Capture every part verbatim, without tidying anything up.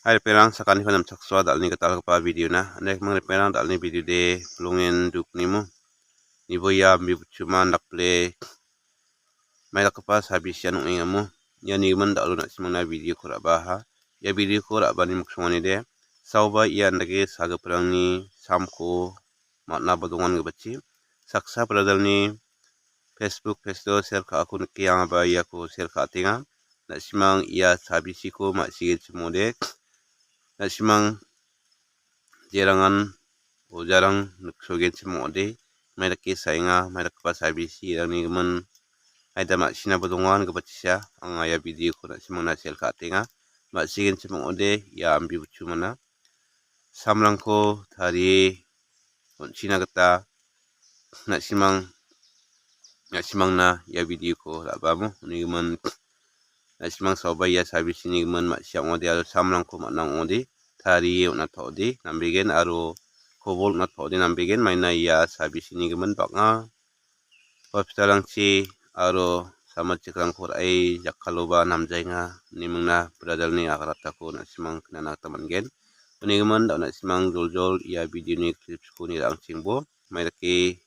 Hai, ripengrang, sakaniko namchaksoa dal·ni gitalgipa video-na. Ane, ripengrang, dal·ni video de blongen duknimo. Nibo ia ambi butchuman dakple maidakgipa sabisian ong·engamo. Ia nigimin dal·o na·simangna video-ko ra·baha. Ia video-ko ra·bani miksonganide, saoba ia andake sagiparangni samko man·aba dongan gipachi. Saksa bradalni Facebook page-o share ka·ako nike angaba iako share ka·atenga. Na·simang ia sabisiko ma·sigenchim ong·ode. Na·simang jerangan ojarang niksogenchim ong·ode. Maidake saenga, maidakgipa sabisi rangni gimin aida ma·sinaba donga, ong·gipa chisa anga ia video-ko na·simangna share ka·atenga. Ma·sigenchim ong·ode, ia ambi butchumana samrangko tarie on·china gita na·simang, na·simangna ia video-ko ra·bamo. Unigimin na·simang saoba ia sabisini gimin ma·sia ong·ode aro samrangko man·a ong·ode, tarie on·atode nambegen aro kobol on·atode nambegen. Maina ia sabisini gimin bang·a hospital-rangchi aro samachikrangko ra·e jakkaloba namjaenga ine mingna bradalni aganatako na·simang knana gita man·gen. Unigimin da·o na·simang joljol ia video-ni clips-ko nirangchengbo. Maidake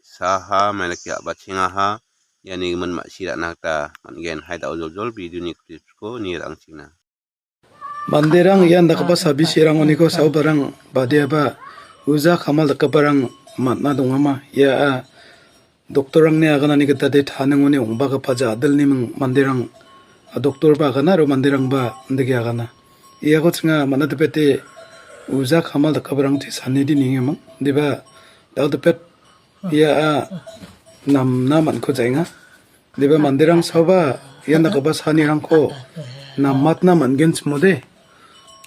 saha, maidake a·bachengaha, iani gimin ma·si ra·na gita man·gen. Hai da·o joljol video-ni clips-ko nirangchengna. Manderang ian dakgipa sabisirangoniko saobarang badiaba uja kamal dakgiparang man·a dongama. Ia, a, doktorrangni aganani gita de taningoni ong·bagipa ja·dilni ming manderang, a, doktorba agana aro manderangba indake agana. Iako chinga man·a dipete uja kamal dakgiparangchi sanidi ningemang. Diba, dal dipet ia, a, namna man·ko jaenga. Diba manderang saoba ian dakgipa sanirangko namatna man·genchimode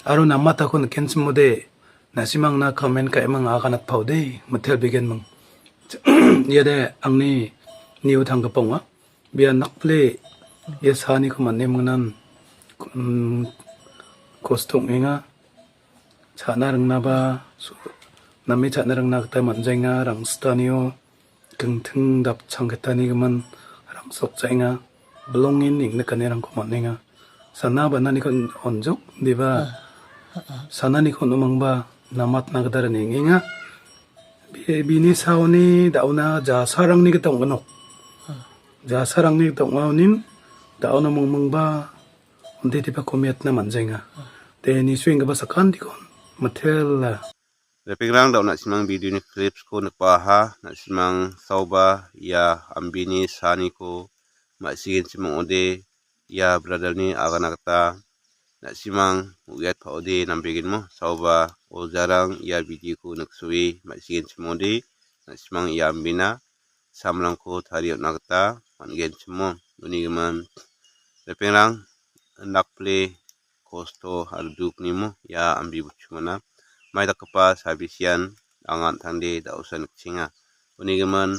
aro namatako nikgenchimode na·simangna comment ka·emang aganatpaode mitelbegenming. Iade angni nio tanggipa ong·a. Bia nakple ia saniko man·emingnan, mm, kosto ong·enga. Cha·na ringnaba, su-, name cha·na ringna gita man·jaenga, rangsitanio gingting dapchang gitani gimin rangsokjaenga, bilongen ing·nikanirangko man·enga. Sana bananiko on-, onjok, diba? Sananiko on·omangba namatna gita ine ing·enga. Bi-, bini saoni da·ona jasarangni gita ong·ginok. Jasarangni gita ong·a onin da·ona mongmongba Onde deba komiatna man·jaenga. De nisuenggipa sakantikon mitela. Ripengrang, da·o na·simang video-ni clips-ko nikbaha, na·simang saoba ia ambini saniko ma·sigenchim ong·ode, ia brother-ni agana gita na·simang uiatpaode nambegenmo, saoba ojarang ia video-ko niksoe ma·sigenchim ong·ode, na·simang ia ambina samrangko tarie on·na gita man·genchimo. Unigimin ripengrang, indakpile kosto aro duknimo ia ambi butchumana maidakgipa sabisian anga an·tangde da·osa nikchenga. Unigimin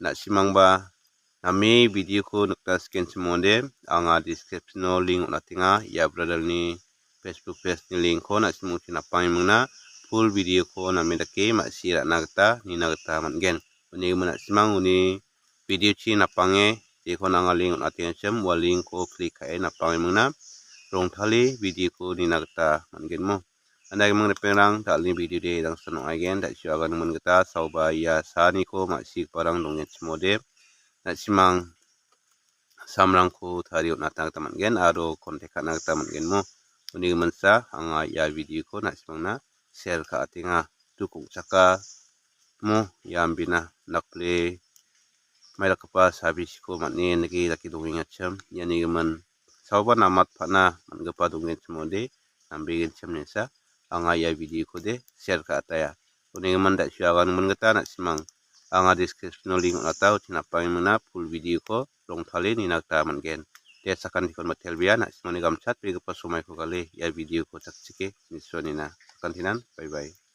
na·simangba name video-ko nikna sikenchim ong·ode, anga description-o link on·atenga. Ia brother-ni Facebook page-ni link-ko na·simangchi napange mingna full video-ko name dake ma·si ra·na gita, nina gita man·gen. Unigimin na·simang uni video-chi napange jekon anga link on·atengachim, ua link-ko click ka·e napange mingna rongtale video-ko nina gita man·genmo. Andagimin ripengrang, da·alni video de dangsan ong·aigen, da·sio agangimin gita saoba ia saaniko ma·sigiparang dongenchimode, na·simang samrangko tarie on·atna gita man·gen aro contact ka·na gita man·genmo. Unigiminsa anga ia video-ko na·simangna share ka·atenga. Duk ong·chakamo ia ambina nakple maidakgipa sabisiko man·e nike dake dongengachim. Ianigimin saoba namatpana man·gipa dongenchim ong·ode, nambegenchim nesa anga ia video-ko de share ka·ataia. Unigimin da·sio agangimin gita na·simang anga description-o link on·ata, uti napange mingna full video-ko rongtale nina gita man·gen. De sakantikon mitelbea, na·simangni gamchatbegipa somaiko gale ia video-ko chakchike nisuanina. Sakantinan, bye bye.